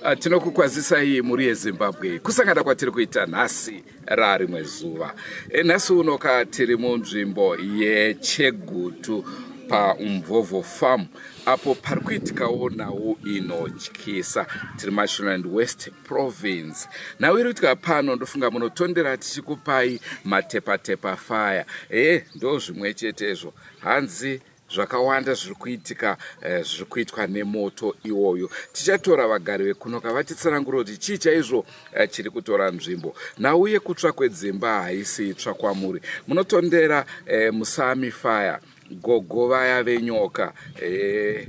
Ah, tinokukwazisai mhuri yezimbabwe kusangana kwatiri kuita nhasi rarimwe zuva e, nhasi uno ka tiri munzvimbo yechegutu paumvovo farm apo pari kuitikawo nhau inotyisa tiri mashonaland west province nhau iri kuitika pano ndofunga munotondera tichikupai matepatepa fire e ndo zvimwe chetezvo hanzi zvakawanda zviri kuitika eh, zviri kuitwa nemoto iwoyo tichatora vagari vekuno kavatitsanangura kuti chii chaizvo eh, chiri kutora nzvimbo nhau yekutsva kwedzimba haisi itsva kwamuri munotondera eh, musami fire gogo vaya venyoka eh,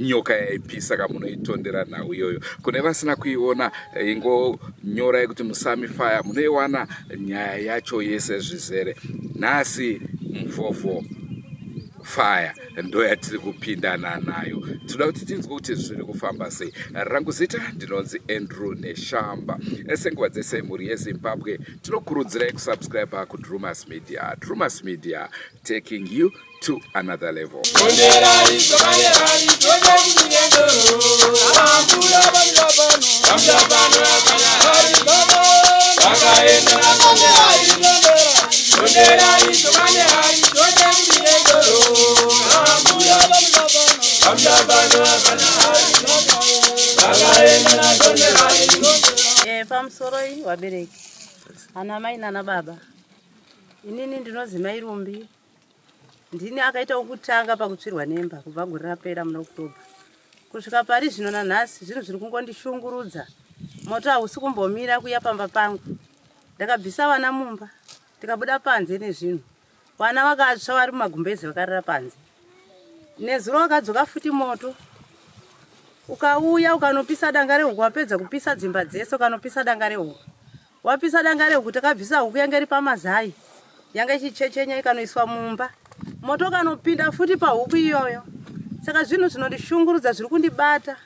nyoka yaipisa kamunoitondera nhau iyoyo kune vasina kuiona eh, ingonyorai kuti musami fire munoiwana nyaya yacho yese zvizere nhasi mvovho fire ndo yatiri kupindana nayo tinoda kuti tinzwe kuti zviri kufamba sei rangu zita ndinonzi andrew neshamba senguva dzese mhuri yezimbabwe tinokurudzirai kusubscribe kudrumas media drumas media taking you to another level. Eh, pamusoroi vabereki ana mai nana baba inini ndinozi mai rumbi Ndini akaita wokutanga pakutsvirwa nemba kubva gore rapera muna October kusvika pari zvino nanhasi zvinhu zviri kungondishungurudza. Moto hausi kumbomira kuya pamba pangu. Ndakabvisa vana mumba tikabuda panze nezvinhu. Vana vakatsva vari mumagumbeze vakarara panze. Nezuro wakadzoka futi moto ukauya ukanopisa danga rehuku wapedza kupisa dzimba dzese ukanopisa danga rehuku. Wapisa danga rehuku takabvisa huku yanga iri pamazai yanga ichichechenya ikanoiswa mumba moto ukanopinda futi pahuku iyoyo saka zvinhu zvinondishungurudza zviri kundibata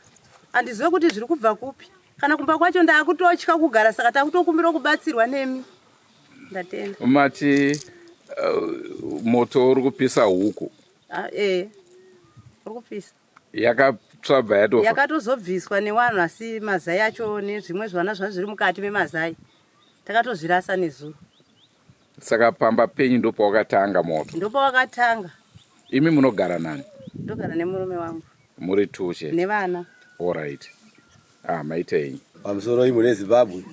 handizive kuti zviri kubva kupi kana kumba kwacho ndakutotya kugara saka takutokumbira kubatsirwa nemi ndatenda mati uh, moto uri kupisa huku ah, eh uri kupisa yakatsva bva yatofa yakatozobviswa newanhu asi mazai acho nezvimwe zvana zvanga zviri mukati memazai takatozvirasa nezuro saka pamba penyu ndopawakatanga moto ndopawakatanga imi munogara nani ndogara nemurume wangu muri two chete nevana orit ah maita henyu pamusoro imwe nezimbabwe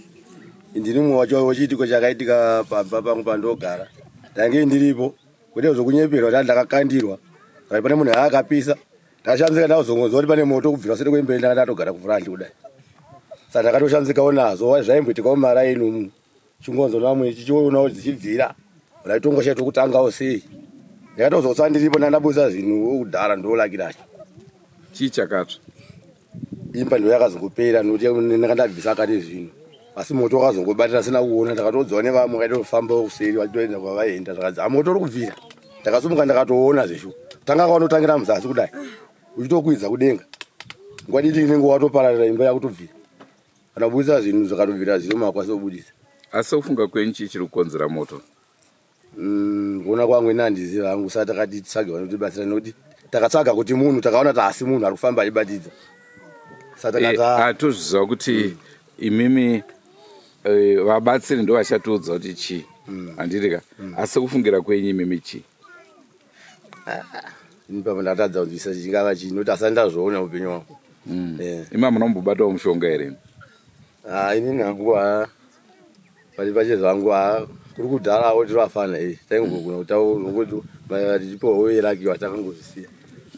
ndini mumwe wacho wechiitiko chakaitika pamba pangu pandogara ndange ndiripo kwete zvokunyeperwa kuti ndakakandirwa kana pane munhu aakapisa ndakashamisika ndakazongonzwa kuti pane moto kubvira sere kwemberi ndanga ndatogara kufurandi kudai saka ndakatoshamisikawo nazvo zvaimboitikawo maraini umu chingonzo vamwe chichionawo dzichibvira raitongoshaya tokutangawo sei ndakatozotsa ndiripo ndandabusa zvinhu kudhara ndolakiracho chii chakatsva imba ndo yakazongopera nokuti ndakandabvisa kare zvinhu asi moto wakazongobatira sina kuona ndakatodzwa nevamwe vaitofamba kuseri vachitoenda kwavaienda zvakanzi amoto uri kubvira ndakasumuka ndakatoona zveshu tanga kwanotangira muzasi kudai uchitokwidza kudenga nguva diki inenge watopararira imba yakutobvira kana kubudisa zvinhu zvakatobvira zviro makwanisa kubudisa asi kufunga kwenyu chii chiri kukonzera moto Mm, kuona kwangu ini handiziva hangu saka takati titsvage vanotibatsira nekuti takatsvaga kuti munhu takaona kuti haasi munhu ari kufamba achibatidza saka eh, takata tozviziva kuti mm. imimi eh, vabatsiri ndo vachatiudza kuti chii mm. handiti ka mm. asi kufungira kwenyu imimi chii ah, ini papa ndatadza kunzwisisa chingava chii nokuti asati ndazviona upenyu wangu mm. eh. imi hamuna kumbobatawo mushonga here ah, inini hangu Pari pache zvangu ha kuri kudharawo tiri vafana eh taingogona kutaura ngokuti tichipiwa oyerakiwa takangozvisiya.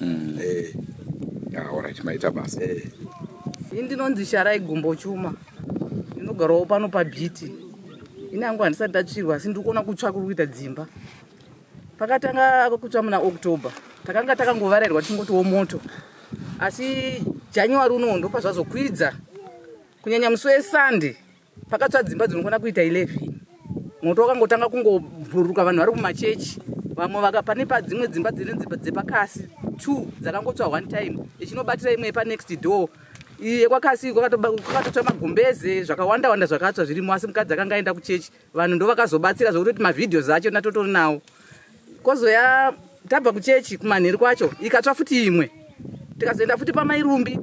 Mm. Eh. Ah, alright maita basa. Eh. Ini ndinonzi Sharai Gumbo Chuma. Ndinogarawo pano paBhiti. Ini hangu handisati ndatsvirwa asi ndiri kuona kutsva kuri kuita dzimba. Pakatanga kutsva muna October takanga takangovarairwa tichingotiwo moto. Asi January unowo ndopazvazokwidza kunyanya musi weSunday pakatsva dzimba dzinokwana kuita 11. Moto wakangotanga kungobhururuka vanhu vari kumachechi vamwe vaka pane padzimwe dzimba dzine dzimba dzepakasi 2 dzakangotsva one time ichinobatira imwe yepanext door iyi yekwakasi kwakatotsva magumbeze zvakawanda wanda zvakatsva zvirimo asi mukadzi akanga aenda kuchechi vanhu ndovakazobatsira zvekutoti mavideos acho natotori nawo kozoya tabva kuchechi kumanheru kwacho ikatsva futi imwe tikazoenda futi pamairumbi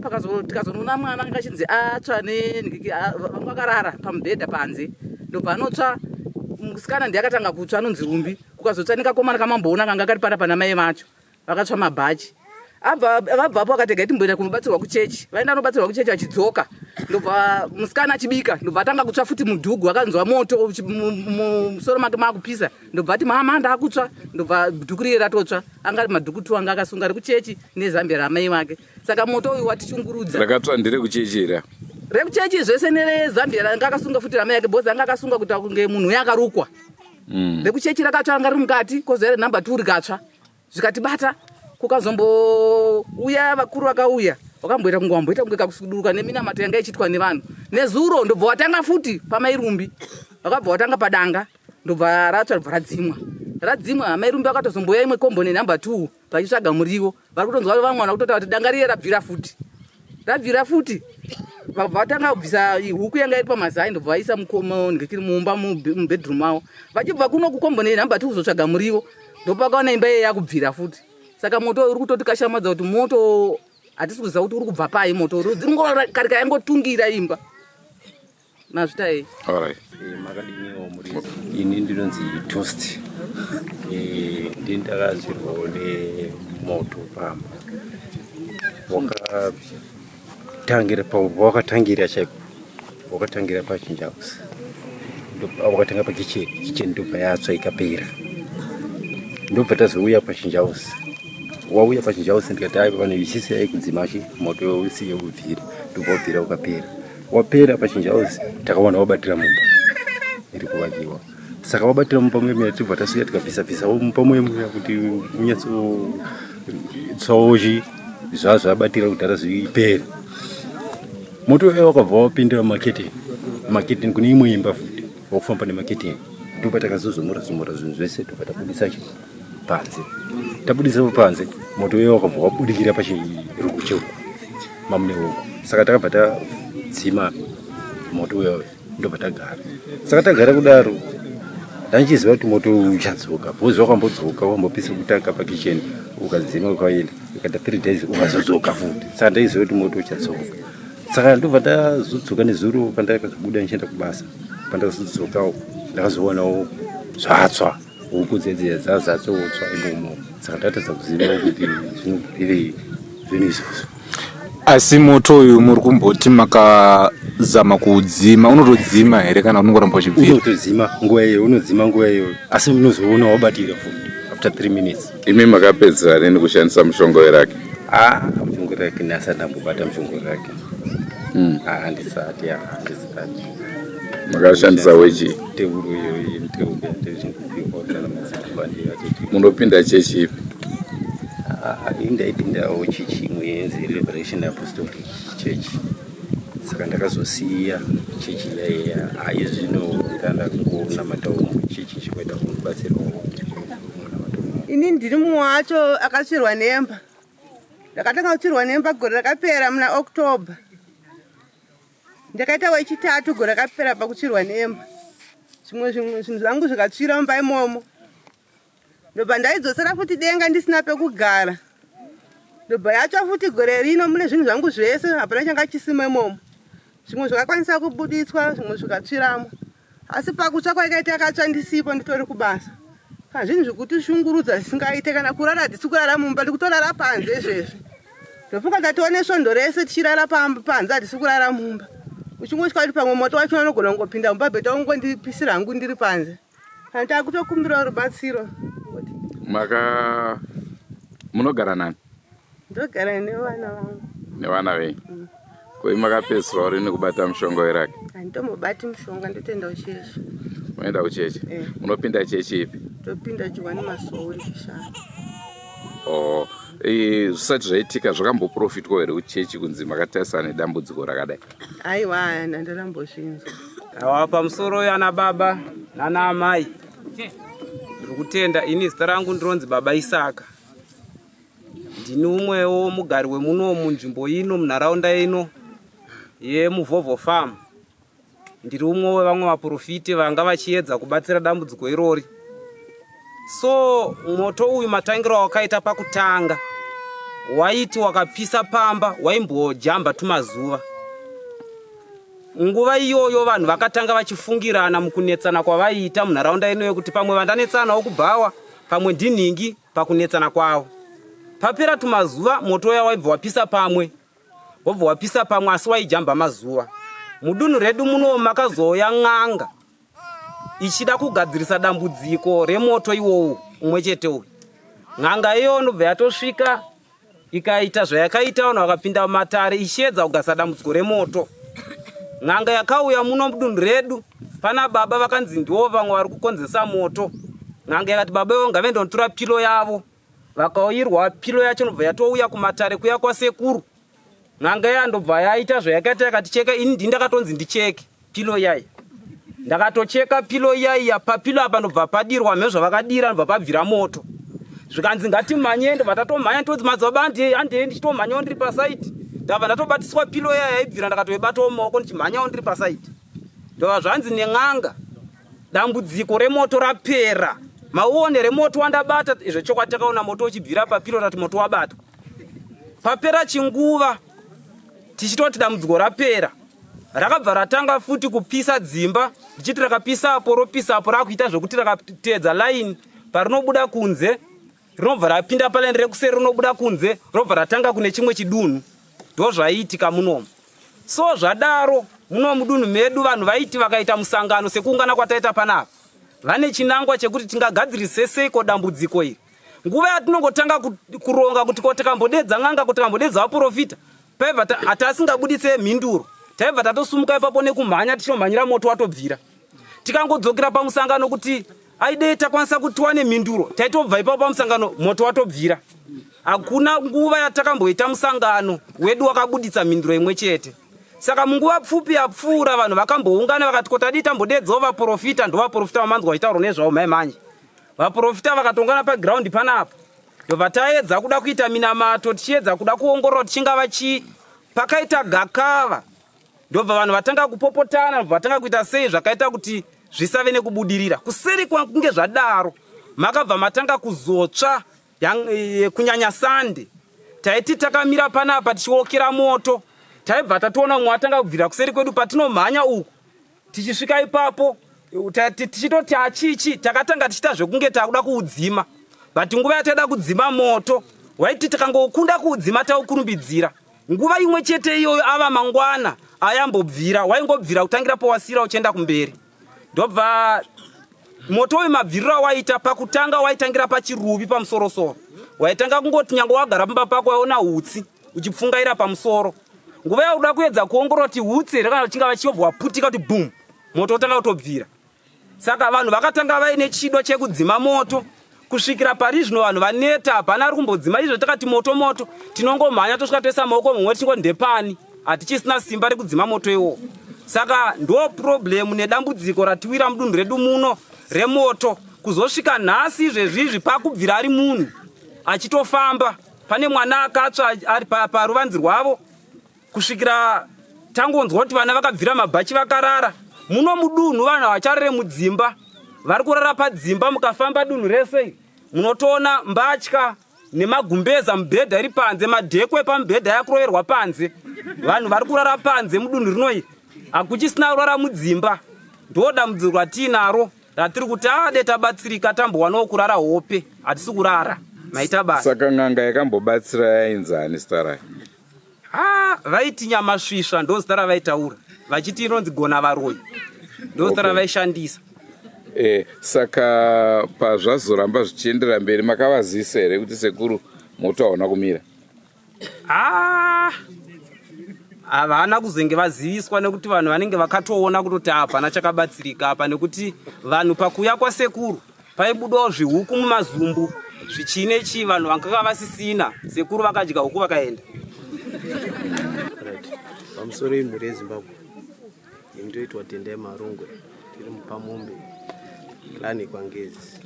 tikazonoona mwana anga achinzi atsva vanga vakarara pamubhedha panze ndobva anotsva musikana ndiye akatanga kutsva anonzi rumbi kukazotsva nekakomana kamamboona kanga kari pana pana mai vacho vakatsva mabhachi abva vabvapo akati regai timboenda kunobatsirwa kuchechi vaenda anobatsirwa kuchechi achidzoka ndobva musikana achibika ndobva atanga kutsva futi mudhugu akanzwa moto musoro make maakupisa ndobva ati mama ndakutsva ndobva dhuku riye ratotsva anga madhuku tu anga akasunga rekuchechi nezambia ramai vake saka moto uyu watichungurudza rakatsva nderekuchechi here rekuchechi zvese nerezambia ranga akasunga futi ramai yake bhozi anga akasunga kuita kunge munhu uye akarukwa rekuchechi rakatsva ranga riri mukati kozouya renumber two rikatsva zvikatibata kukazombouya vakuru vakauya wakamboita kunge wamboita kunge kakusuduruka neminamato yanga ichiitwa nevanhu nezuro ndobva watanga futi pamairumbi vakabva watanga padanga ndobva ratsva ndobva radzimwa radzimwa mairumbi akatozombouya imwe komboni number 2 vachitsvaga muriwo vari kutonzwa vamwe vana kutotaura kuti danga riye rabvira futi rabvira futi vabva vatanga kubvisa huku yanga iri pamazai ndobva vaisa mukomondikiri mumba mubedroom mavo vachibva kuno kukomboni number 2 kuzotsvaga muriwo ndopakaona imba iye yakubvira futi saka moto uri kutotikashamadza kuti moto hatisi kuziva kuti uri kubva pai moto uri yangotungira imba mazvita ei Alright. Makadiniwo muri ini ndinonzi Toast. Ndini ndakazirwawo nemoto pamba wakatangira wakatangira chaipo wakatangira pachinjausi wakatanga pakicheni kicheni ndobva yatsva ikapera ndobva tazouya pachinjausi wauya pachinjausi ndikati aiva vanhu isisiyai kudzima chi moto usiye ubvira ndobva wabvira ukapera wapera pachinjausi takawana wabatira mumba iri kuvakiwa saka wabatira mumba muya muya tibva tasiya tikabvisa bvisa mumba muya muya kuti unyatsotsvawo chi zvazvabatira kudhara zvipere moto uya wakabva wapindira mumaketeni maketeni kune imwe imba futi wakufamba nemaketeni ndobva takazozomora zomora zvinhu zvese tobva tabudisa chi panze tabudisa panze moto uya wakabva wabudikira pachirugu cheuku mamune huku saka takabva tadzima moto uya uya ndobva tagara saka tagara kudaro ndandichiziva kuti moto uchadzoka because wakambodzoka wambopisa kutanga pakicheni ukadzima ukaenda ukaita 3 days ukazodzoka futi saka ndaiziva kuti moto uchadzoka saka ndobva ndazodzoka nezuro pandakazobuda ndichienda kubasa pandakazodzokawo ndakazoonawo zvatsva huku dzedziya dzazatsotsva imomo saka ndatadza kuziva kuti zvinobvirei zvinhu izvozvo. Asi moto uyu muri kumboti makazama kuudzima, unotodzima here kana unongoramba uchibvira? Unotodzima nguva iyoyo, unodzima nguva iyoyo, asi unozoona wabatira futi after 3 minutes. Imi makapedzera rini kushandisa mushonga weraki? Ah, mushonga weraki ndasati ndambobata mushonga weraki. Ah, handisati, ah, handisati. Makashandisa wechi? Teuro iyoyi, miteuro yandinopiwa kana madzibaba ndiyatoti. Munopinda chechi ipi? Ah, ini ndaipindawo chechi imwe yenzi Liberation Apostolic Church. Saka ndakazosiya chechi iya iya. Ayi zvino ndanda kungonamatawo muchechi chikuenda kunobatsirwawo munamato. Ini ndiri mumwe wacho akatsvirwa nemba. Ndakatanga kutsvirwa nemba gore rakapera muna October. Ndakaita wechitatu gore rakapera pakutsvirwa nemba. Zvimwe zvinhu zvangu zvikatsvira mumba imomo. Ndobva ndaidzosera futi denga ndisina pekugara. Ndobva yatsva futi gore rino mune zvinhu zvangu zvese hapana changa chisimo imomo. Zvimwe zvakakwanisa kubuditswa zvimwe zvikatsviramo. Asi pakutsva kwaikaita yakatsva ndisipo nditori kubasa. Kana zvinhu zvekutishungurudza zvisingaite kana kurara hatisi kurara mumba ndikutorara panze izvezvi. Ndofunga tatione svondo rese tichirara panze hatisi kurara mumba. Uchingotya kuti pamwe moto wacho unogona kungopinda mumba bheta ungondipisira hangu ndiri panze. Kana takutokumbirawo rubatsiro. Maka munogara nani? Ndogara nevana vangu. Nevana venyu? Ko imi makapedzisirawo rini kubata mushonga weraki? Handitombobati mushonga ndotoenda kuchechi. Munoenda kuchechi? Eh. Munopinda chechi ipi? Topinda Johani Masowe Chishanu. Oh, eh, zvisati zvaitika zvakamboprofitwa here kuchechi kunzi makatarisana nedambudziko rakadai? Aiwa, ndandirambozvinzwa. Awa pamusoro yana baba nana amai. Ndiri kutenda ini zita rangu ndironzi baba Isaka. Ndini umwewo mugari wemuno munzvimbo ino munharaunda ino yeMuvhovho Farm. Ndiri umwe wevamwe vaprofiti vanga vachiedza kubatsira dambudziko irori. So moto uyu matangiro awakaita pakutanga waiti wakapisa pamba waimbojamba tumazuva. Nguva iyoyo vanhu vakatanga vachifungirana mukunetsana kwavaiita munharaunda ino yekuti pamwe vandanetsanawo kubhawa pamwe ndinhingi pakunetsana kwavo. Papera tumazuva moto uya waibva wapisa pamwe wobva wapisa pamwe asi waijamba mazuva. Mudunhu redu muno makazouya n'anga ichida kugadzirisa dambudziko remoto iwowu umwe chete uyu. N'anga iyoyo ndobva yatosvika ikaita zvayakaita, vanhu vakapinda mumatare ichiedza kugadzirisa dambudziko remoto. N'anga yakauya muno mudunhu redu, pana baba vakanzi ndiwo vamwe vari kukonzesa moto. N'anga yakati baba ivo ngavaende kunotora pilo yavo. Vakauyirwa pilo yacho ndobva yatouya kumatare kuya kwasekuru. N'anga iya ndobva yaita zvayakaita yakaticheka, ini ndini ndakatonzi ndicheke pilo iyaya. Ndakatocheka pilo iya iya, papilo apa ndobva padirwa mhe zvavakadira ndobva pabvira moto. Zvikanzi ngatimhanye, ndobva tatomhanya tonzi madzibaba handei handei, ndichitomhanyawo ndiri pasaiti. Ndabva ndatobatiswa pilo iya yaibvira ndakatoibatawo mumaoko ndichimhanyawo ndiri pasaiti. Ndobva zvanzi nen'anga dambudziko remoto rapera. Mauone remoto wandabata zvechokwadi takaona moto uchibvira papilo tati moto wabatwa. Papera chinguva tichitoti dambudziko rapera rakabva ratanga futi kupisa dzimba richiti rakapisa apo ropisa apo rakuita zvekuti rakateedza line parinobuda kunze rinobva rapinda palaini rekuseri rinobuda kunze robva ratanga kune chimwe chidunhu ndozvaiitika munomu so zvadaro muno mudunhu medu vanhu vaiti vakaita musangano sekuungana kwataita panapa vane chinangwa chekuti tingagadzirise seiko dambudziko iri nguva yatinongotanga kuronga kuti ko tikambodedza n'anga ko tikambodedza vaprofita paibva hatasingabuditse mhinduro taibva tatosumuka ipapo nekumhanya tichinomhanyira moto watobvira tikangodzokera pamusangano kuti aidei takwanisa kuti tiwane mhinduro taitobva ipapo pamusangano moto watobvira hakuna nguva yatakamboita musangano wedu wakabuditsa mhinduro imwe chete saka munguva pfupi yapfuura vanhu vakamboungana vakati ko tadii tambodedzawo vaprofita ndovaprofita vamanzwa vachitaurwa nezvavo mhai manje Vaprofita vakatongana pagiraundi panapa ndobva taedza kuda kuita minamato tichiedza kuda kuongorora kuti chingava chii. Pakaita gakava ndobva vanhu vatanga kupopotana ndobva vatanga kuita sei zvakaita kuti zvisave nekubudirira. Kuseri kwakunge zvadaro makabva matanga kuzotsva e, kunyanya Sande. Taiti takamira panapa tichiokera moto taibva tatoona mumwe atanga kubvira kuseri kwedu patinomhanya uku Tichisvika ipapo tichitoti achichi takatanga tichiita zvekunge takuda kuudzima but nguva yataida kudzima moto waiti tikangokunda kuudzima taukurumbidzira nguva imwe chete iyoyo ava mangwana ayambobvira waingobvira kutangira pawasira uchienda kumberi ndobva moto uyu mabviriro awaita pakutanga waitangira pachiruvi pamusorosoro waitanga kungoti nyange wagara pamba pako waiona hutsi uchipfungaira pamusoro nguva yakuda kuedza kuongorora kuti hutsi here kana chingava chiyobva waputika kuti boom moto wotanga kutobvira saka vanhu vakatanga vaine chido chekudzima moto kusvikira pari zvino vanhu vaneta hapana ari kumbodzima izvo takati moto moto tinongomhanya tosvika toisa maoko mumwe tichingo ndepani hatichisina simba rekudzima moto iwowo saka ndo problemu nedambudziko ratiwira mudunhu redu muno remoto kuzosvika nhasi izvezvizvi pakubvira ari munhu achitofamba pane mwana akatsva ari paruvanzi rwavo kusvikira tangonzwa kuti vana vakabvira mabhachi vakarara muno mudunhu vanhu havacharare mudzimba vari kurara padzimba mukafamba dunhu rese munotoona mbatya nemagumbeza mubhedha iri panze madheko epamubhedha yakuroverwa panze vanhu vari kurara panze mudunhu rino iri hakuchisina kurara mudzimba ndo dambudziko ratiinaro ratiri kuti ade tabatsirika tambowanawo kurara hope hatisi kurara maita basa saka n'anga yakambobatsira yainzani zita rayo ha vaiti nyamasvisva ndo zita ravaitaura vachiti inonzi gona varoyi ndo zita okay. ravaishandisa e, saka pazvazoramba zvichiendera mberi makavazivisa here kuti sekuru moto hauna kumira Ah, havana kuzenge vaziviswa nekuti vanhu vanenge vakatoona kutoti hapana chakabatsirika apa nekuti vanhu pakuuya kwasekuru paibudawo zvihuku mumazumbu Zvichii nechii vanhu vanganga vasisina, sekuru vakadya huku vakaenda. Right. Pamusoro imhuri yeZimbabwe. Ini ndoitwa Tendai Marungwe, ndiri mupamombe clan yekwaNgezi.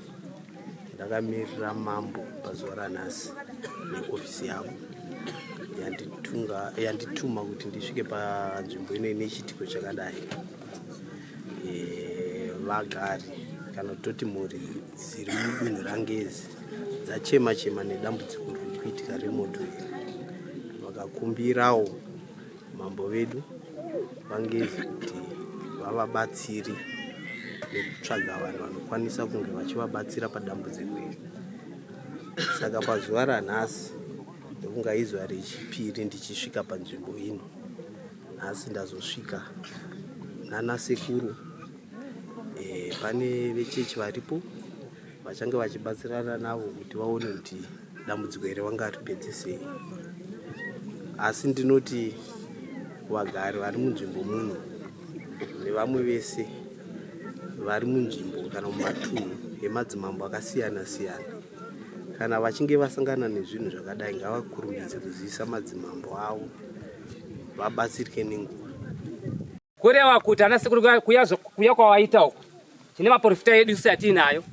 Ndakamirira mambo pazuva ranhasi neofisi yavo yanditunga yandituma kuti ndisvike panzvimbo ino ine chiitiko chakadai. E, vagari kana toti mhuri dziri mudunhu raNgezi dzachema chema nedambudziko riri kuitika remoto iri, vakakumbirawo mambo vedu vaNgezi kuti vavabatsiri nekutsvaga vanhu vanokwanisa kunge vachivabatsira padambudziko iri. Saka pazuva ranhasi ndokunga izuva rechipiri ndichisvika panzvimbo ino, nhasi ndazosvika nana sekuru e, pane vechechi varipo vachange vachibatsirana navo kuti vaone kuti dambudziko iri vangaripedze sei. Asi ndinoti vagari vari munzvimbo muno nevamwe vese vari munzvimbo kana mumatunhu emadzimambo akasiyana siyana, kana vachinge vasangana nezvinhu zvakadai ngavakurumidze kuzivisa madzimambo avo vabatsirike nenguva. Kureva kuti ana sekuru kuya kuya kwawaita uko tine maporofita edu isu atiinayo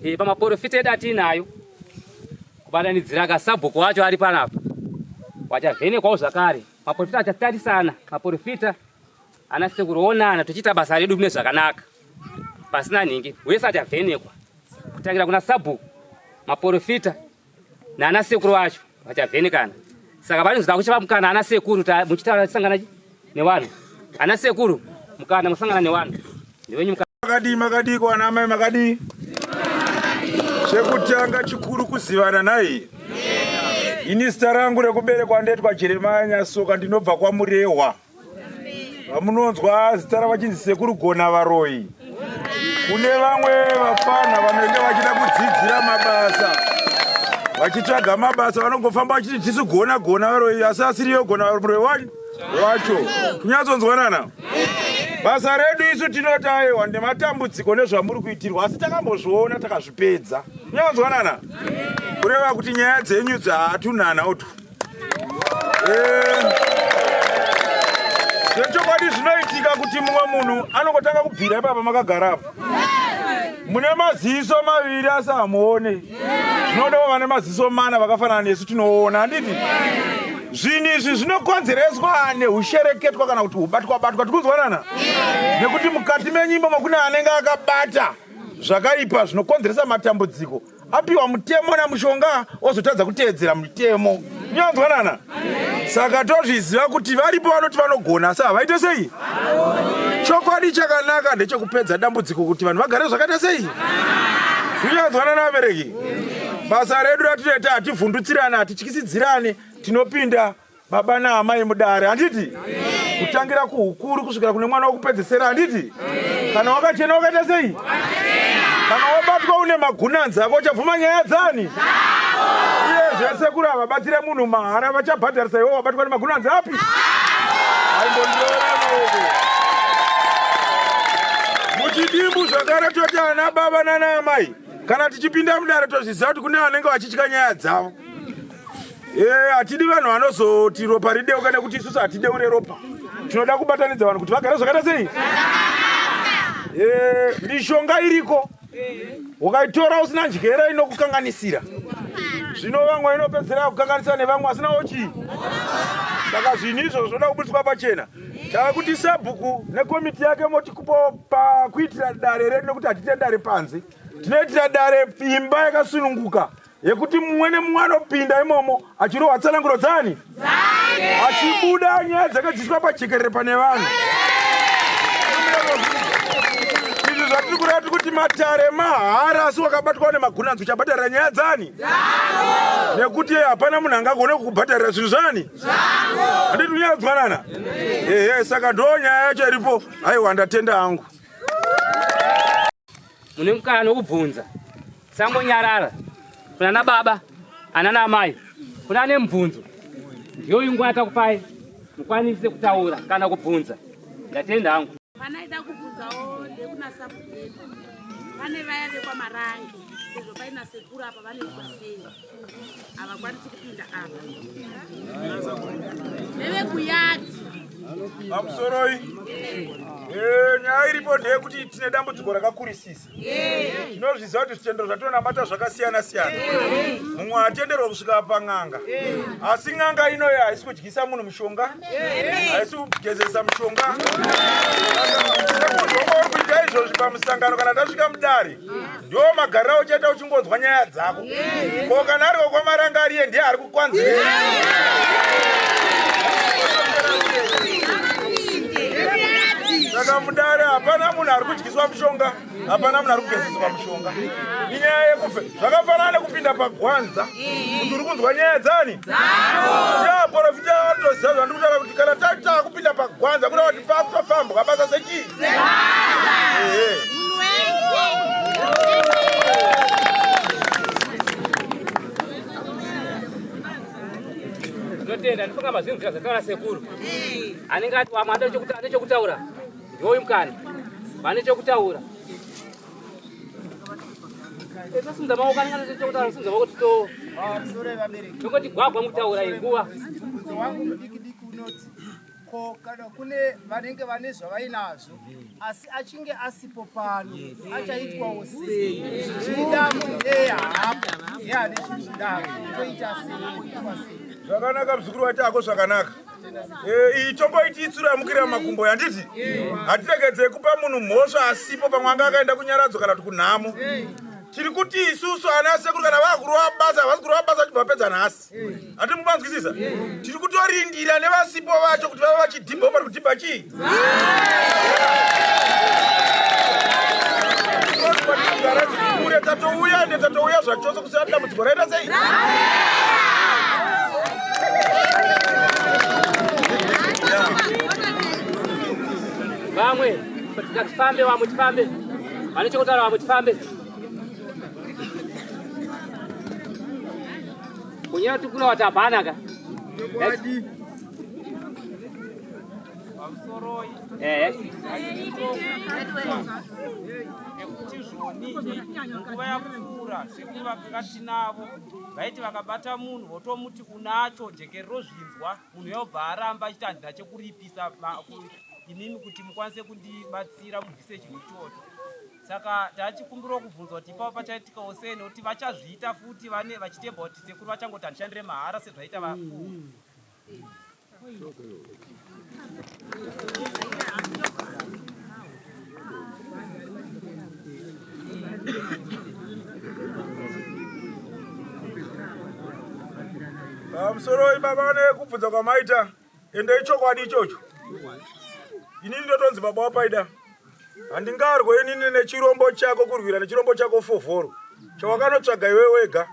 e, pamaporofita edu atiinayo kubatanidzira kasabhuku wacho ari panapa wachavhenekwawo zvakare maporofita achatarisana maporofita ana sekuru onana tochiita basa redu mune zvakanaka pasina nhingi wese achavhenekwa kutangira kuna sabhuku maporofita naana sekuru vacho vachavhenekana saka vanozida kuchiva mukana ana sekuru muchitaura chisangana nevanhu ana sekuru mukana musangana nevanhu ndewenyu mukana. Makadii makadii ko ana amai makadii? Chekutanga chikuru kuzivana nhai. Ini zita rangu rekuberekwa ndetwa Jeremiah Nyasoka ndinobva kwaMurehwa. Vamunonzwa zita ravachinzi sekuru gona varoyi. Kune vamwe vafana vanenge vachida kudzidzira mabasa vachitsvaga mabasa vanongofamba vachiti tisu gona gona varoyi asi asiriyo gona varoyi wacho kunyatsonzwanana basa redu isu tinoti aiwa nematambudziko nezvamuri kuitirwa asi takambozviona takazvipedza kunyatsonzwanana kureva kuti nyaya dzenyu dzahatunana utu Zvechokwadi zvinoitika kuti mumwe munhu anongotanga kubvira ipapa makagara apo. Mune maziso maviri asi hamuone. Zvinodawo vane maziso mana vakafanana nesu tinoona, handiti? Zvinhu izvi zvinokonzereswa neushereketwa kana kuti ubatwa batwa. Tikunzwanana? Nekuti mukati menyu imomo kune anenge akabata zvakaipa zvinokonzeresa matambudziko. apiwa mutemo namushonga ozotadza kuteedzera mutemo nyanzwanana saka tozviziva kuti varipo vanoti vanogona asi havaite sei chokwadi chakanaka ndechekupedza dambudziko kuti vanhu vagare zvakaita sei kunyanzwanana vabereki basa redu ratinoita hativhundutsirane hatityisidzirane tinopinda baba naamai mudare handiti kutangira kuhukuru kusvikira kune mwana wekupedzesera handiti kana wakachena wakaita sei kana wabatwa une magunanzi ako uchabvuma nyaya dzani iye zvese kuri havabatsire munhu mahara vachabhadharisa iwo wabatwa nemagunanzi api muchidimbu zvakare toti ana baba nana amai kana tichipinda mudare tozviziva kuti kune vanenge vachitya nyaya dzavo Eh, hatidi vanhu vanozoti ropa rideuka nekuti isusu hatideure ropa. Tinoda kubatanidza vanhu kuti vagare zvakaita sei? Eh, mishonga iriko. Ukaitora usina ndyera inokukanganisira. Zvino vamwe inopedzera kukanganisa nevamwe asinawo chii. Saka zvinhu izvo zvinoda kubudiswa pachena. Tava kuti sabhuku nekomiti yake moti pakuitira dare redu nekuti hatiite dare panze. Tinoitira dare imba yakasununguka. yekuti mumwe nemumwe anopinda imomo achirohwa tsananguro dzani achibuda nyaya dzakadziiswa pajekerere pane vanhu izvi zvatiri kureva tiri kuti matare mahara asi wakabatwa nemagunanzi uchabhadharira nyaya dzani nekuti hapana munhu angagone kukubhadharira zvinhu zvani handiti kunyadzwanana ehe saka ndo nyaya yacho iripo aiwa ndatenda hangu Mune mukana wekubvunza. Sangonyarara. Kuna na baba, ana na amai. Kuna ane mubvunzo. Ndiyo nguva yatakupai mukwanise kutaura kana kubvunza. Ndatenda hangu. Panaida kubvunzawo ndekuna sabhuku vedu. Pane vaya vekwaMarange. Sezvo paina sekuru apa vanoitwa sei? Havakwanisi kupinda apa. Nevekuyadhi. Pamusoroi. Eh, nyaya iripo ndeyekuti tine dambudziko rakakurisisa. Tinozviziva kuti zvitendero zvatinonamata zvakasiyana siyana. Mumwe atenderwa kusvika pan'anga. Asi n'anga inoyo haisi kudyisa munhu mushonga, haisi kugezesa mushonga. Semunhu wanga uri kuita izvozvi pamusangano kana tasvika mudare, ndiwo magariro auchaita uchingonzwa nyaya dzako. Ko kana ariko kwamarangariye ndiye ari kukwanzira. Saka mudare hapana munhu ari kudyiswa mushonga, hapana munhu ari kugezeswa mushonga. Inyaya yekufe. Zvakafanana nekupinda pagwanza kuti uri kunzwa nyaya dzani? Ya profita vanotoziva zvandiri kutaura kuti kana tati kupinda pagwanza kuda kuti pakutofambwa basa sechii? Ehe. Ndinotenda ndifunga mazvinzwira zvataura sekuru. Anenge ati wamwe ane chekutaura ndiwoyu mukana vane chekutaura. Tosimudza maoko anenge ane chekutaura simudza maoko tito tongoti gwagwa mukutaura iyi nguva. Mubvunzo wangu mudiki diki unoti ko kana kune vanenge vane zvavainazvo asi achinge asipo pano achaitwawo sei zvichida munhu hapo yeane chizvidaro toita sei oitwa sei Zvakanaka mzukuru waita hako zvakanaka. Eh, iyi tongoiti itsuro yamukira makumbo yanditi hatiregedzei kupa munhu mhosva asipo pamwe anga akaenda kunyaradzo kana kuti kunhamo. Tiri kuti isusu ana sekuru kana vakurova basa havasi kurova basa vachibva vapedza nhasi. Hati mubanzwisisa? Tiri kutorindira nevasipo vacho kuti vave vachidhibha pari kudhibha chii? Kure tatouya ende tatouya zvachose kusina dambudziko raita sei? Vamwe tifambe, vamwe tifambe, vane chekutaura vamwe tifambe. Kunyaya tikura wati hapana ka. Pamusoroi. Eh. Nekuti zvoni nguva yapfuura sekuru vakanga tinavo vaiti vakabata munhu votomuti unacho jekeri rozvinzwa munhu yobva aramba achiti handina chekuripisa imimi kuti mukwanise kundibatsira mubvise chinhu ichocho saka tachikumbirawo kubvunzwa kuti ipapo pachaitikawo sei nekuti vachazviita futi vane vachitemba kuti sekuru vachangoti handishandire mahara sezvaita vapfuura Pamusoroi baba nekubvunza kwamaita ende ichokwadi ichocho inini ndotonzi baba wapaida handingarwe inini nechirombo chako kurwira nechirombo chako fovhoro chawakanotsvaga iwe wega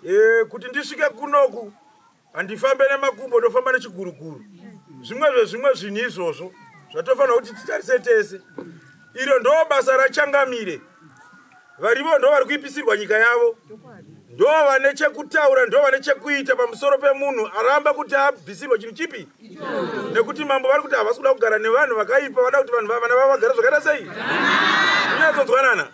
e, kuti ndisvike kunoku handifambe nemakumbo ndofamba nechiguruguru zvimwe zvezvimwe zvinhu izvozvo zvatofanira kuti titarise tese iro ndo basa rachangamire varivo ndo vari kuipisirwa nyika yavo ndo vane chekutaura ndo vane chekuita pamusoro pemunhu aramba kuti abvisirwe chinhu chipi nekuti mambo vari kuti havasi kuda kugara nevanhu vakaipa vada kuti vanhu vana vavo vagare zvakaita sei kunyatsonzwanana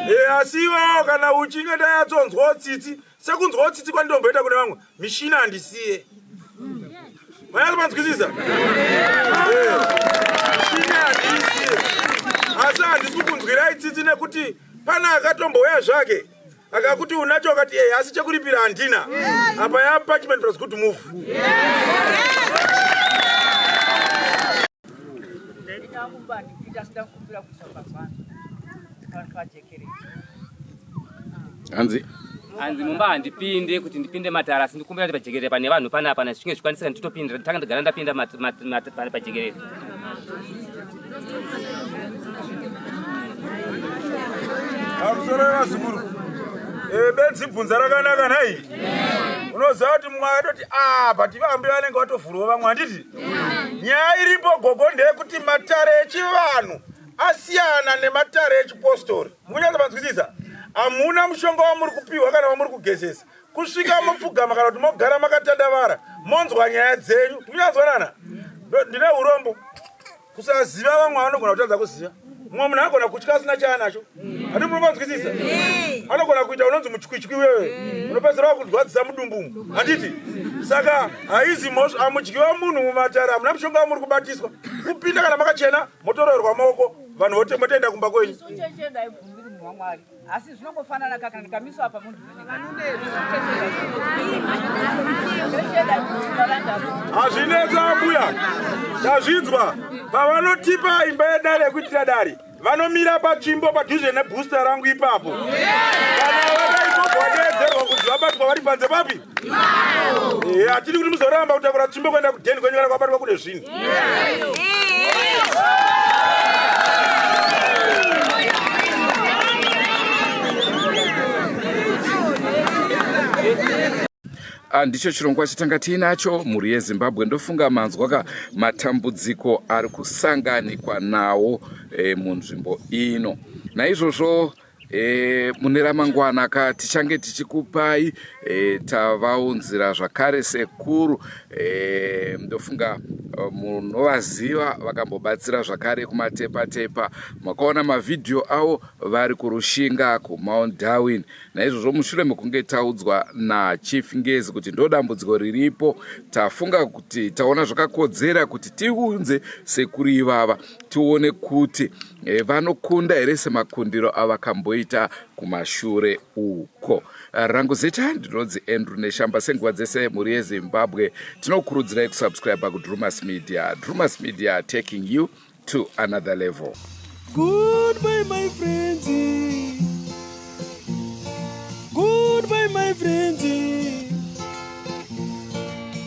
e, asi ivawo kana uchinge ndayatsonzwawo tsitsi sekunzwawo tsitsi kwandinomboita kune vamwe mishina handisiye manyatso manzwisisa eh, mishina handisiye asi handisi kukunzwirai tsitsi nekuti pane akatombouya zvake akakuti unacho akati eh, asi chekuripira handina apa ya parchment plus good move Hanzi hanzi mumba handipinde kuti ndipinde matara asi ndikumbira kuti pajekerere pane vanhu panapa na zvichinge zvikwanisika nditopinda nditanga ndagara ndapinda pajekerere pamusoro yevazukuru eh, benzi bvunza rakanaka nhai unoziva kuti mumwe akatoti a ah, but vambi vanenge vatovhurwa vamwe handiti nyaya iripo gogo ndeyekuti matare echivanhu asiyana nematare echipostori mukunyatsa manzwisisa hamuna mushonga wamuri kupiwa kana wamuri kugezesa kusvika mopfugama kana kuti mogara makatandavara monzwa nyaya dzenyu tikunyatswanana ndine urombo kusaziva vamwe vanogona kutadza kuziva Mumwe munhu anogona kutya asina chaanacho. Handi munopanzwisisa? Anogona kuita unonzi muchwichwi wewe. Unopedzera wakurwadzisa mudumbu umu. Handiti? Saka haizi mhosva amudyiwa munhu mumatare hamuna mushonga wamuri kubatiswa. Kupinda kana makachena motoroerwa maoko vanhu vote motoenda kumba kwenyu. Asi zvinongofanana kaka ndikamiswa apa munhu. Hazvinetsa ambuya. Tazvinzwa. Pavanotipa imba yedare yekuitira dare vanomira patsvimbo padhuze nebooster rangu ipapo. Kana vadaikogodeedzerwa kuti vabatwa vari panze papi? Eh, hatidi kuti muzoramba kutakura tsvimbo kuenda kudheni kwenyu kana kwabatwa kune zvinhu. Ah, ndicho chirongwa chatanga tiinacho mhuri yezimbabwe ndofunga manzwa ka matambudziko ari kusanganikwa nawo e, munzvimbo ino naizvozvo E, mune ramangwana ka tichange tichikupai e, tavaunzira zvakare sekuru e, ndofunga eh, munovaziva vakambobatsira zvakare kumatepatepa makaona mavhidhiyo avo vari kurushinga kumount darwin naizvozvo mushure mekunge taudzwa nachief ngezi kuti ndo dambudziko riripo tafunga kuti taona zvakakodzera kuti tiunze sekuru ivava tione kuti eh, vanokunda here semakundiro avakamboita kumashure uko. Rangu zita ndinonzi Andrew Neshamba. Senguva dzese mhuri yeZimbabwe tinokurudzirai kusubscribe kuDrumas Media. Drumas Media taking you to another level. Goodbye my friends. Goodbye my friends.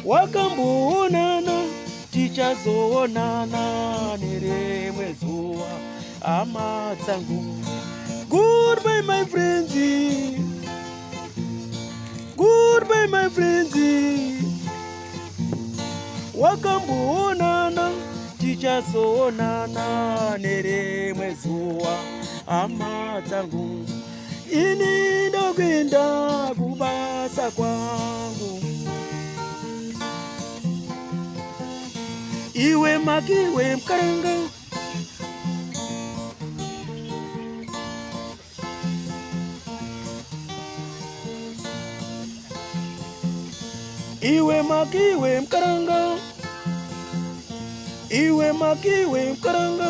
Wakamboonana tichazoonana nerimwe zuva hama dzangu. Goodbye my friends. Goodbye my friends. Wakamboonana tichazoonana nerimwe zuva hama dzangu. Ini ndokuenda kubasa kwangu. Iwe makiwe mkaranga Iwe makiwe mkaranga Iwe makiwe mkaranga.